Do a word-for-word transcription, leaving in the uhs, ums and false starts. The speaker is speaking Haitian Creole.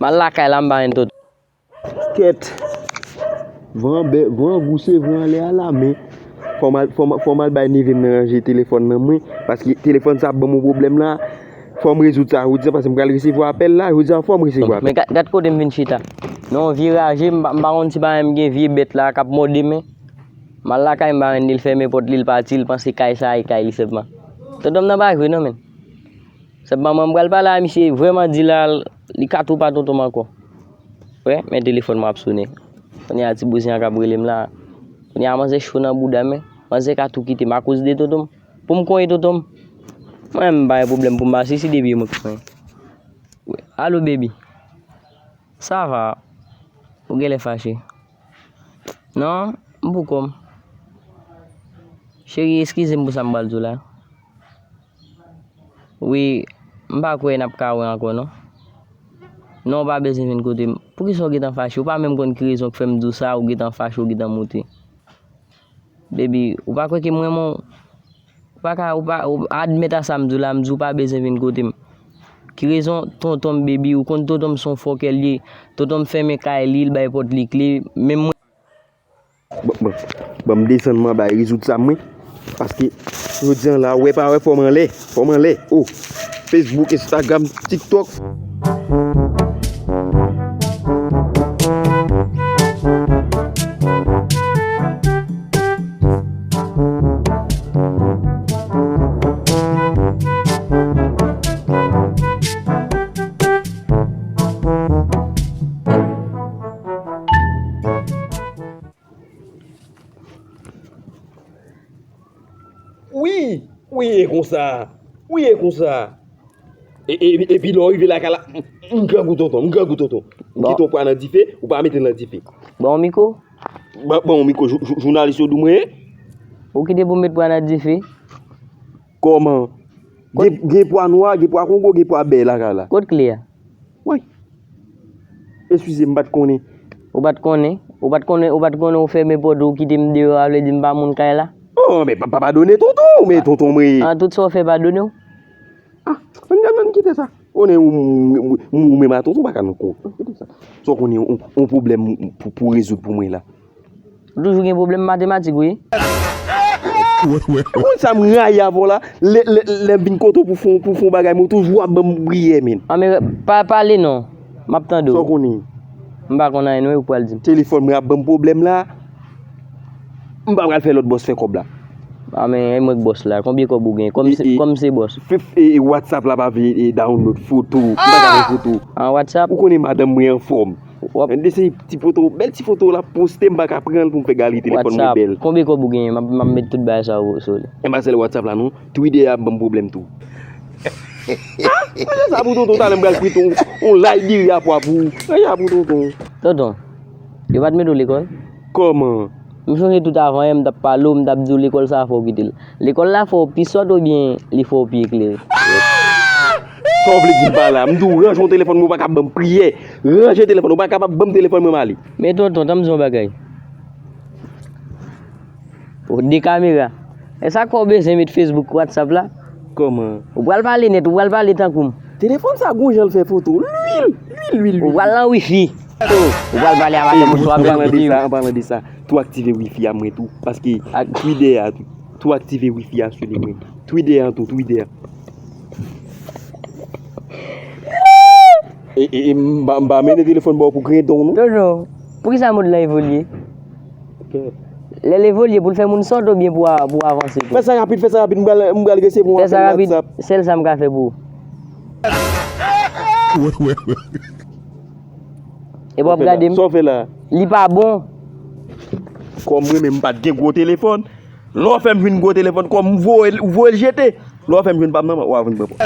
Al lakay la, m pa jwenn Toto. Kèt. Van an bè, van an gouse, van anlè a la, men fò m al, fò m, fò m al bay neve m nan ranje telefòn nan mwen, paske telefòn sa ap ban m yon pwoblèm la. Fò m rezoud sa jodi a, paske m pral resevwa apèl la, jodi a fò m resevwa apèl. Men gad, gad kote m vin chita. Nan yon vye raje, m pa, m pa konn si pa menm gen vye bèt la k ap mòde men. M al lakay m pa jwenn li, l fèmen pòt li, l pati, l panse kay sa a e kay li sèlman. Tonton m nan pa jwe non, men. Sèlman mwen, m pral pale a misye, vrèman di la, li ka tou pa tonton m ankò. Wè, men telefòn mwen ap sonnen. Kounye a ti bouzen an k ap rele m la. Kounye a manzè cho nan bouda m, men. Manzè ka tou kite m akoz de tonton m. Pou m konyen tonton m. Mwen, m pa gen pwoblèm pou m pase si depi mwen k konyen. Alo, baby. Sa va? Ou genlè fache? Non, m pou kò m. Cheri, eskize m pou sa m pral di w la. Wi, m pa kwè n ap ka wè ankò non. Non, ou pa bezwen vin kote m. Poukisa w gentan fache? Ou pa menm konn ki rezon k fè m di w sa, ou gentan fache, ou gentan moute. Baby, ou pa kwè ke m renmen w? Ou pa ka, ou pa, ou admèt a sa m di w la, m di w pa bezwen vin kote m. Ki rezon tonton m, baby? Ou konn tonton m se yon fòkè l ye. Tonton m fèmen kay li, l bay pòt li kle. Menm mwen. Bon, bon, bon, m desann m anba e rezoud sa mwen. Paske, jodi a la, wè pa wè, fò m anlè. Fò m anlè. Oh, Facebook, Instagram, TikTok. Wi, wi, e konsa. Wi, e konsa. E, e, epi lè w rive lakay la, m, m grangou tonton, m grangou tonton. M kite w pwa nan dife, ou pa mete l nan dife. Bon, mikwo. Bon, bon, mikwo, jou-, jou-, jounalis yo di w mwen ye? Ou kite pou m met pwa nan dife? Kòman? Gen, gen pwa nwa, gen pwa kongo, gen pwa bè lakay la. Kot kle a? Woy. Eskize m, m pa t konnen. Ou pa t konnen? Ou pa t konnen, ou pa t konnen, ou fèmen pòt ou, ou kite m deyò a, vle di m pa moun kay la? Oh, men pa, pa padone tonton, men tonton mwen. An tout sa w fè padone w? Ah, ann, ann, ann kite sa. Konnen ou, ou, ou, ou menm a tonton pa ka nan kont. Kite sa. Sa w konnen yon, yon pwoblèm pou, pou rezoud pou mwen la. Ou toujou gen pwoblèm matematik, wi. Ou konn sa m rayi avè w la? Lè, lè, lè m vin kote w pou fè, pou fè yon bagay, men w toujou ap ban m priyè, men. Ah, men pa pale non. M ap tande w. Sa w konnen? M pa konn anyen non, ou pral di m. Telefòn mwen ap ban m pwoblèm la. M pa pral fè lòt bòs fè kòb la. Ah, men e mwen k bòs la. Konbyen kòb ou gen? Kòm se, kòm se bòs. E, e, e WhatsApp la pa vle e download foto. M pa ka fè foto. An WhatsApp? Ou konnen madanm mwen anfòm. W ap... Men de se ti foto, bèl ti foto l ap poste, m pa ka pran l pou m fè galri telefòn mwen bèl. WhatsApp. Konbyen kòb ou genyen? M ap, m ap met tout bagay sa yo sou li. E pa sèl WhatsApp la non. Twitter ap ban m pwoblèm tou. Ah, men sa pou tonton, talè m pral prete yon, yon lay diri a pwa pou ou. Men sa pou tonton. Tonton, yo pa t mete w lekòl? Kòman? M sonje tout avan yè, m t ap pale w, m t ap di w lekòl sa a fò w kite l. Lekòl la fè w pi sòt oubyen li fè w pi eklere? Sa w vle di m pa la? M di w ranje yon telefòn mwen, ou pa ka ban m priyè. Ranje telefòn, ou pa kapab ban m telefòn mwen m ale. Men tonton, tann m di w yon bagay. Oh, de kamera. E sa k fè w bezwen met Facebook, WhatsApp la? Kòman? Ou pral pale nèt, ou pral pale tankou m. Telefòn sa gon jan l fè foto. Lwil, lwil, lwil, lwil. Ou pral nan wifi. Oh, ou pral pale a madanm ou swa. An palan de sa, an palan de sa, tou aktive wifi a mwen tou. Paske Twitter a tou. Tou aktive wifi a sou li mwen. Twitter an tou, Twitter. E, e, e, m pa, m pa mennen telefòn ba w pou grendon w non. Tonton, poukisa mond lan evolye? Lè l evolye pou l fè moun sòt oubyen pou a, pou avanse tou? Fè sa rapid, fè sa rapid, m pral, m pral resevwa yon apèl WhatsApp. Sèl sa m ka fè pou ou. Epi w ap gade m. Sa w fè la? Li pa bon. Kòm mwen menm m pa t gen gwo telefòn. Lè w fè m jwenn gwo telefòn, kòm m voye l, ou voye l jete. Lè w fè m jwenn pa m nan, w a vin pran pòz.